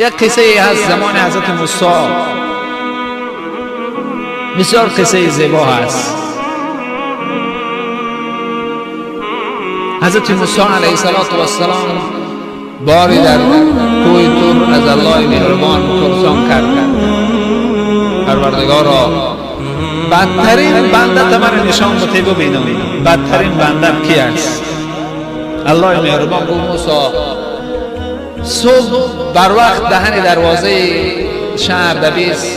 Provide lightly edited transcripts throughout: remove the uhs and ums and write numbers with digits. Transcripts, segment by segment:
یک قصه هست زمان حضرت موسی، بسیار قصه زیبا هست. حضرت موسی علیه السلام باری در کوه تور از الله مهربان پرسان کرد، پروردگارا بدترین بنده من نشان بده ببینم، بدترین بنده کی است؟ الله مهربان گفت موسی صبح بر وقت دهن دروازه شهر دبیس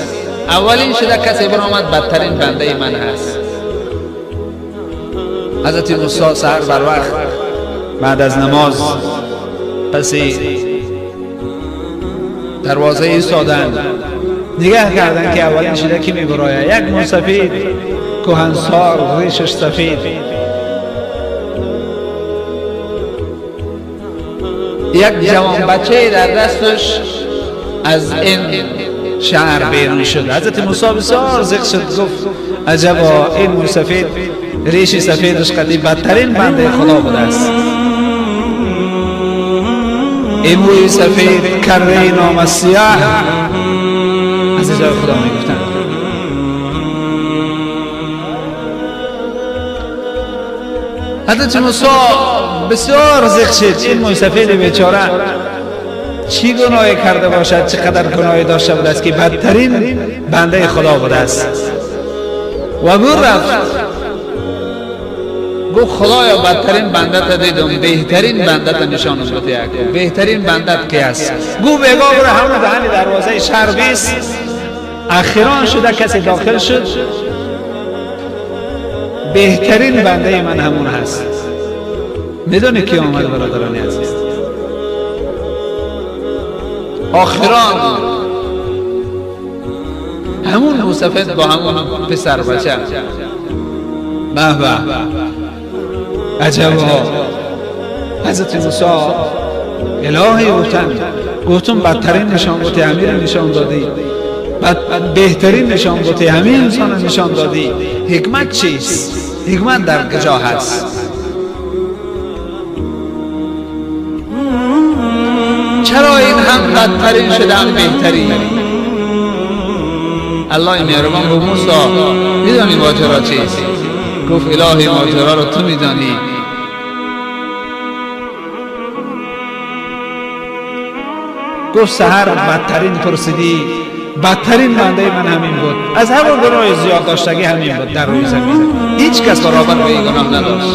اولین شده کسی برآمد، بدترین بنده من هست. حضرت موسی سحر بر وقت بعد از نماز پسی دروازه ایستادند، نگاه کردن که اولین شده کی میبراید. یک موسفید کهنسال ریشش سفید، یک جوان بچه در دستش از این شهر بیرون شد. حضرت موسی بسیار ذق شد، گفت عجبا این موسفید ریش سفیدش قدی بدترین بنده خدا بوده است. این موی سفید کره نام سیاه از جای خدا میگفتند. حضرت موسی بسیار ذق شد، این موی سفید بیچاره چی گناهی کرده باشد، چقدر گناهی داشته بوده است که بدترین بنده خدا بوده است. و گور رفت گفت خدایا بدترین بنده تا دیدم، بهترین بنده تا نشانم بده، بهترین بنده کی است؟ گفت بگا برو همون دهن دروازه شهر بیست، اخیران شده کسی داخل شد، بهترین بنده من همون هست. میدونی کی آمد برادران عزیز؟ آخران همون موسفید با همون پسر بچه. به به عجبا. حضرت موسی الهی گفتن، گفتم بدترین نشان بودی امیر نشان دادی، بهترین نشان بودی همین انسان نشان دادی. حکمت چیست؟ حکمت در کجا هست؟ چرا این هم بدترین شده هم بهترین؟ الله مهربان گفت موسی میدانی ماجرا چیست؟ گفت الهی ماجرا رو تو میدانی. گفت سحر بدترین پرسیدی، بدترین بنده من همین بود، از همون گناه زیاد داشتگی همین بود در روی زمین، هیچ کس برابر به این گناه نداشت.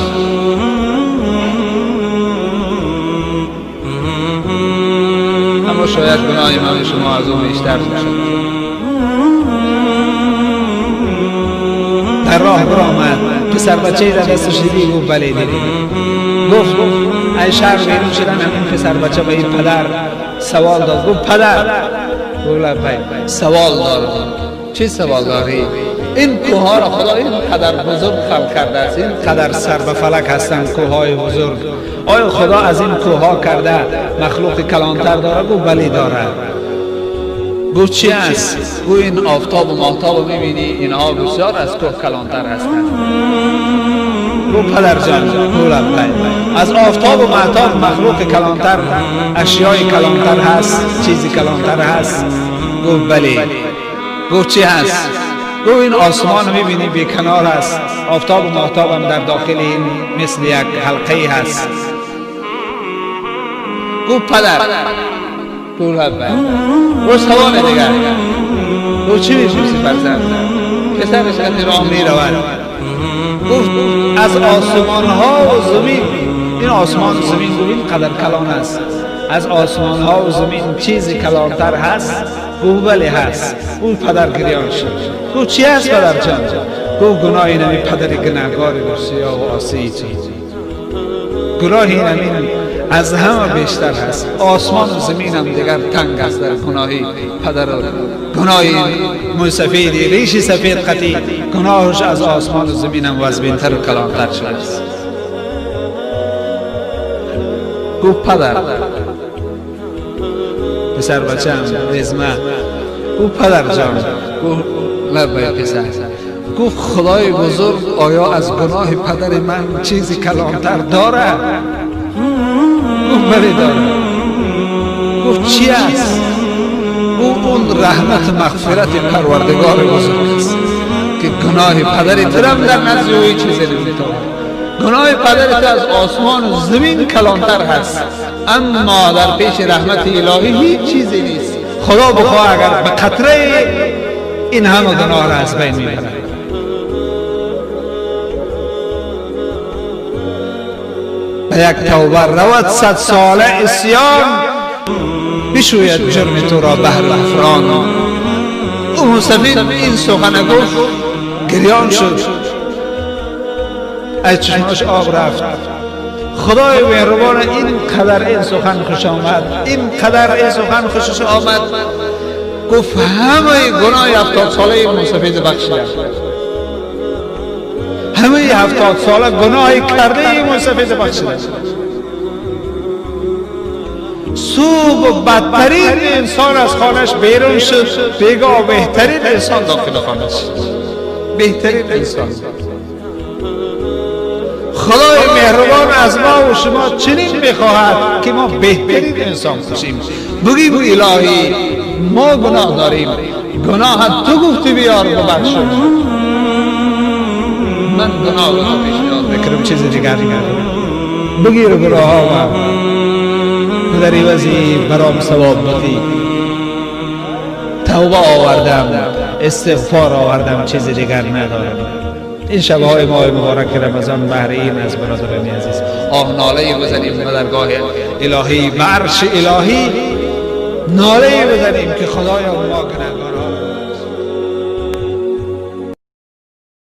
اما شاید گناه من شما از اون بیشتر باشد. در راه برآمد، پسر بچه در دستش دیدی؟ گفت بله دیدی. گفت ای شهر بیرون شدن همین پسر بچه به این پدر سوال داد. گفت پدر، گفت لبیک، سوال دارم. چه سوال داری؟ این کوه را خدا این قدر بزرگ خلق کرده است، این قدر سر به فلک هستند کوههای بزرگ، آیا خدا از این کوهها کرده مخلوق کلانتر داره؟ گفت بله داره. گفت چی است؟ گفت این آفتاب و ماهتاب میبینی، اینها بسیار از کوه کلانتر هستند. گفت پدر جان، گفت لبیک، از آفتاب و ماهتاب مخلوق کلانتر، اشیای کلانتر هست، چیزی کلانتر هست؟ گفت بله. گفت چی هست؟ گفت این آسمان میبینی بی کنار است، آفتاب و ماهتاب هم در داخل این مثل یک حلقه هست. گفت پدر، گفت لبیک. گفت سوال دیگر. گفت چی میپرسی فرزند؟ پسرش از راه میرود. گفت از آسمان ها و زمین، این آسمان و زمین گفت این قدر کلان است، از آسمان ها و زمین چیزی کلانتر هست؟ گفت بله هست. اون پدر گریان شد. گفت چی هست پدر جان؟ گفت گناه این همین پدر گناهگار رسیا و عاصی تو، گناه این همین از همه بیشتر هست، آسمان و زمین هم دیگر تنگ است در گناهی پدر، گناه موسفیدی ریش سفید قطی، گناهش از آسمان و زمین هم وزبینتر و کلانتر شده است. گفت پدر، پسر بچه هم رزمه. گفت پدر جان، گفت لبیک پسر. گفت خدای بزرگ آیا از گناه پدر من چیزی کلانتر داره؟ گفت بله داره. گفت چی است؟ اون رحمت مغفرت پروردگار بزرگ است که گناه پدر ترم در نزد او چیزی نمیتواند. گناه پدر تو از آسمان و زمین کلانتر هست، اما در پیش رحمت الهی هیچ چیزی نیست. خدا بخواه اگر به قطره این همه گناه را از بین میبرد. به یک توبه رود 100 ساله عصیان، بشوید جرم تو را بهر غفران. او سفید این سخن گفت، گریان شد، از چشماش آب رفت. خدای مهربان این قدر این سخن خوش آمد، این قدر این سخن خوشش آمد، گفت همه گناه 70 ساله موسفید بخشیدم، همه 70 ساله گناه کرده موسفید بخشیدم. صبح بدترین انسان از خانهش بیرون شد، بیگاه بهترین انسان داخل خانه شد، بهترین انسان. خدای مهربان از ما و شما چنین میخواهد که ما بهترین انسان باشیم. بگیم الهی ما گناه داریم، گناه تو گفتی بیار ببخش، من گناه را پیشنهاد میکنم، چیز دیگر ندارم. بگیر گناه ها در عوضی برام ثواب بدی. توبه آوردم، استغفار آوردم، چیز دیگر ندارم. این شب‌های ماه مبارک رمضان بهر این از برادران عزیز آه ناله بزنیم به درگاه الهی، به عرش الهی ناله بزنیم که خدایا ما گناهگار